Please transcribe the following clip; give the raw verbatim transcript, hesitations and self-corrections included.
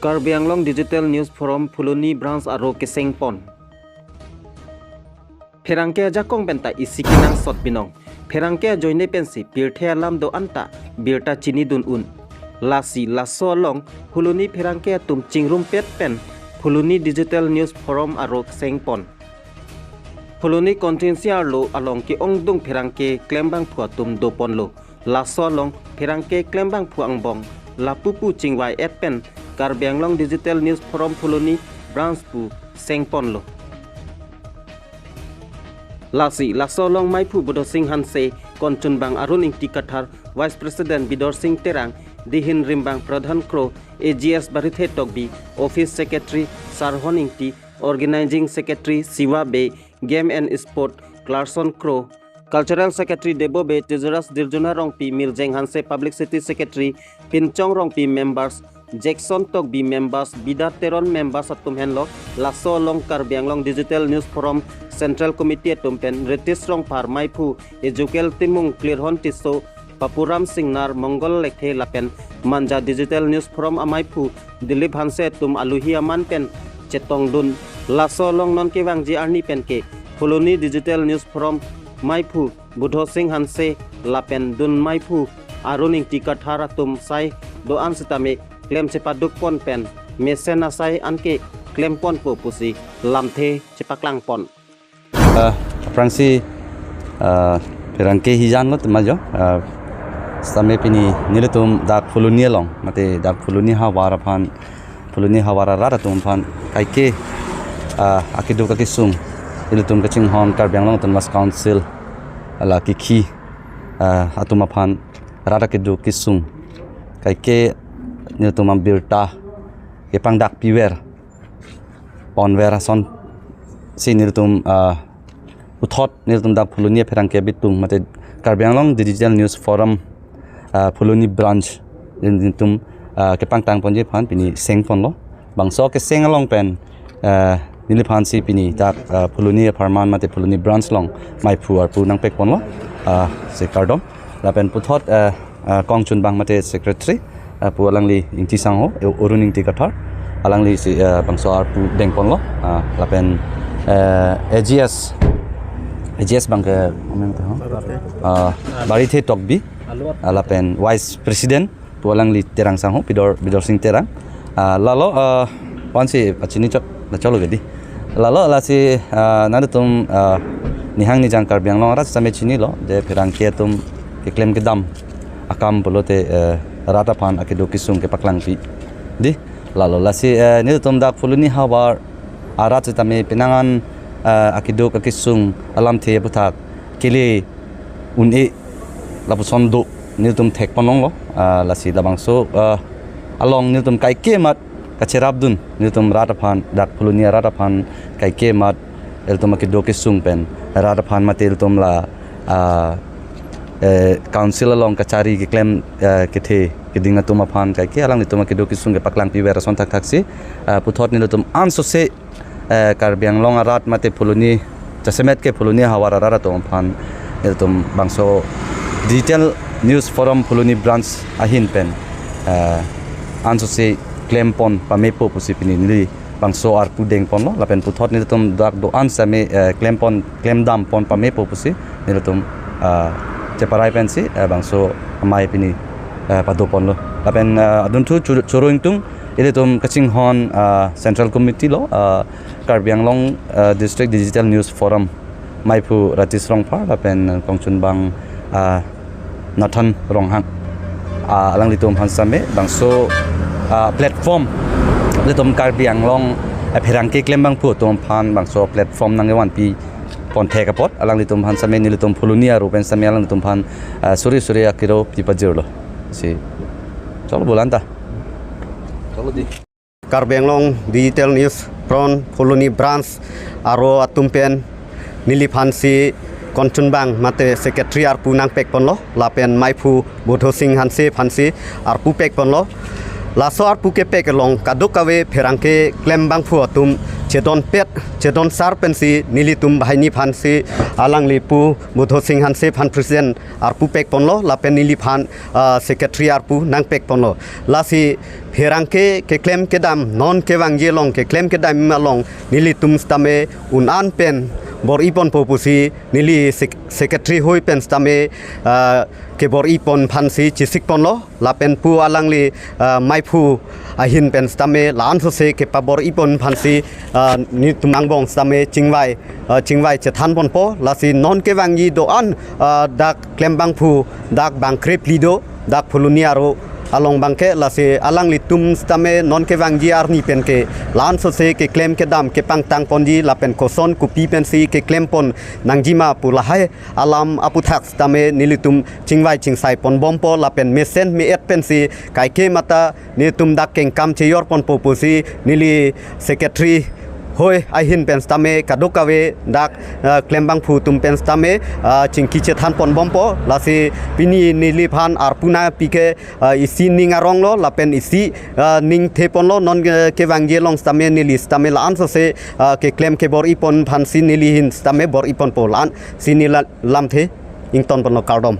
Karbi Anglong Digital News Forum Phuloni Branch aro kesengpon. Pherangke ajakong penta isi kenangsot binong. Pherangke ajoine pensi pirthe alam do-an ta birta chinidun un. Lasi laso along Phuloni pherangke atum chingrumpet pen Phuloni Digital News Forum aro sengpon. Phuloni constituency arlo along ke-ongdung pherangke klembangphu atum doponlo. Laso along pherangke klembangphu angbong lapu pu chingvai-et pen Karbi Anglong Digital News Forum Phuloni Branch pu sengponlo. Lasi laso along maiphu Budhosing Hanse, konchunbang Arun Ingti Kathar, Vice President Bidorsing Terang, dihin rimbang Pradhan Kro, A G S Barithe Tokbi, Office Secretary Sarhon Ingti, Organizing Secretary Siva Bey, Game and Sport Clarkson Kro, Cultural Secretary Debo Bey, Tejaras Dirjuna Rongpi, Mirjeng Hanse, Publicity Secretary Pinchong Rongpi, members Jackson Tokbi, members Bida Teron, members atum henlo. Laso along Karbi Anglong Digital News Forum Central Committee atum pen Ritesh Rongphar, maiphu Ezekiel Timung, Klirhon Tisso, Papuram Singnar, Mongol Lekthe lapen Manja Digital News Forum amaiphu Dilip Hanse atum aluhi aman pen chetongdun. Laso along non kevangji arni penke Phuloni Digital News Forum maiphu Budhosing Hanse lapen dun maiphu Arun Ingti Kathar atum sai do-an sitame klem chepadukpon pen mesen asai anke klemponpo pusi lamthe chepaklangpon. Ah, aphrangsi, ah, pherangke hijan lo tema jo. Ah, sitame pini nelitum dak Phuloni along, mate dak Phuloni havar aphan, Phuloni havar arat atum aphan kaike, ah, akeduk akesung ilitum kachinghon Karbi Anglong Autonomous Council la kikhi, ah, atum aphan rat akeduk kesung kaike nelitum abirta kepangdak piver ponver asonsi nelitum, ah, puthot nelitum dak Phuloni apherangke abitung mate Karbi Anglong Digital News Forum, ah, Phuloni Branch nelitum, ah, kepangtangponji aphan pini sengponlo. Bangso keseng along pen, ah, neliphansi pini dak, ah, Phuloni apharman mate Phuloni Branch along maiphu arpu nangpekponlo, ah, si kardom. Lapen puthot, ah, ah, kongchunbang mate Secretary, ah, pu alangli Ingti Sangho, eh, Arun Ingti Kathar, alanglisi, ah, bangso arpu dengponlo, ah, lapen, eh, A G S, A G S abangke, amen to, ah, Barithe Tokbi, ah, lapen Vice President pu alangli Terang Sangho, Bidor, Bidorsing Terang. Ah, lalo, ah, ponsi pachini chok, na cholo gedi. Lalo lasi, ah, nelitum, ah, nihang nijang Karbi Anglong arat sitame chinilo, de pherangke atum keklem kedam akam pulote, eh, rat aphan akeduk kesung kepaklangpi. Di, lalo lasi, eh, nelitum dak Phuloni havar arat sitame penang an, eh, akeduk akesung alamthe aputhak kele un-e lapuson do nelitum thekponlonglo, ah, lasi labangso, ah, along nelitum kaike mat kacherapdun nelitum rat aphan, dak Phuloni arat aphan kaike mat ilitum akeduk kesung pen rat aphan mate ilitum la, ah, eh, council along kachari keklem, eh, kethe keding atum aphan kaike alanglitum akeduk kesung kepaklangpiver ason thakthaksi, ah, puthot nelitum ansose eh, Karbi Anglong arat mate Phuloni, jasemet ke Phuloni havar arat atum aphan, ilitum bangso Digital News Forum Phuloni Branch ahin pen, eh, ansose klempon pamepo pusi pini neli bangso arpu dengponlo, lapen puthot nelitum dak do-an sitame, eh, klempon, klemdampon pamepo pusi nelitum, eh, cheparai pensi, eh, bangso amei pini, eh, padoponlo. Lapen, eh, adunthu chur-, choro ingtung, ilitum kachinghon, ah, Central Committee lo, ah, Karbi Anglong, ah, District Digital News Forum, maiphu Ritesh Rongphar, lapen kongchunbang, ah, Nathan Ronghang. Ah, alanglitum aphan sitame, bangso, ah, platform, ilitum Karbi Anglong, ah, pherangke klembangphu atum aphan, bangso platform nangkevanpi ponthek apot, alanglitum aphan sitame, nelitum Phuloni aru pen sitame, alanglitum aphan, ah, suri suri akiro pipajirlo. Si, cholo bolanta. Cholo di. Karbi Anglong Digital News Forum Phuloni Branch aro atum pen neliphansi kongchunbang mate Secretary arpu nangpekponlo, lapen maiphu Budhosing Hanse aphansi arpu pekponlo. Laso arpu kepek along kadokave pherangke klembangphu atum chedon pet, chedon sar pensi nelitum banghini aphansi alangli Pu Budho Sing Hanse aphan president arpu pek ponlo, lapen neliphan, ah, secretary arpu nangpek ponlo. Lasi pherangke keklem kedam, non kevangji along keklem kedam along nelitum sitame un-an pen bor-i ponpo pusi neli sec-, secretary hoi pen sitame, ah, kebor-i pon aphansi chesik ponlo. Lapen pu alangli, ah, maiphu ahin pen sitame la-an sose kepabor-i pon aphansi, ah, netum angbong sitame chingvai, ah, chingvai chethan ponpo. Lasi non kevangji do-an, ah, dak klembangphu, dak bang krepli do, dak Phuloni aro along abangke, lasi alanglitum sitame non kevangji arni penke la-an sose keklem kedam kepangtang ponji lapen koson kopi pensi keklem pon nangjima pu lahai alam aputhak sitame nelitum chingvai chingsai ponbompo lapen mesen me-et pensi kaike mata netum dak kengkam chejor ponpo pusi neli secretary hoi ahin pen sitame kadokave dak, ah, klembangphu atum pen sitame, ah, chingki chethan ponbompo. Lasi pini neliphan arpu nangpi ke, ah, isi ning aronglo lapen isi, ah, ning the ponlo, non, eh, kevangji along sitame neli sitame la-an sose, ah, keklem kebor-i pon aphansi neli ahin sitame bor-i ponpo, la-ansi neli la-, lamthe ington ponlo, kardom.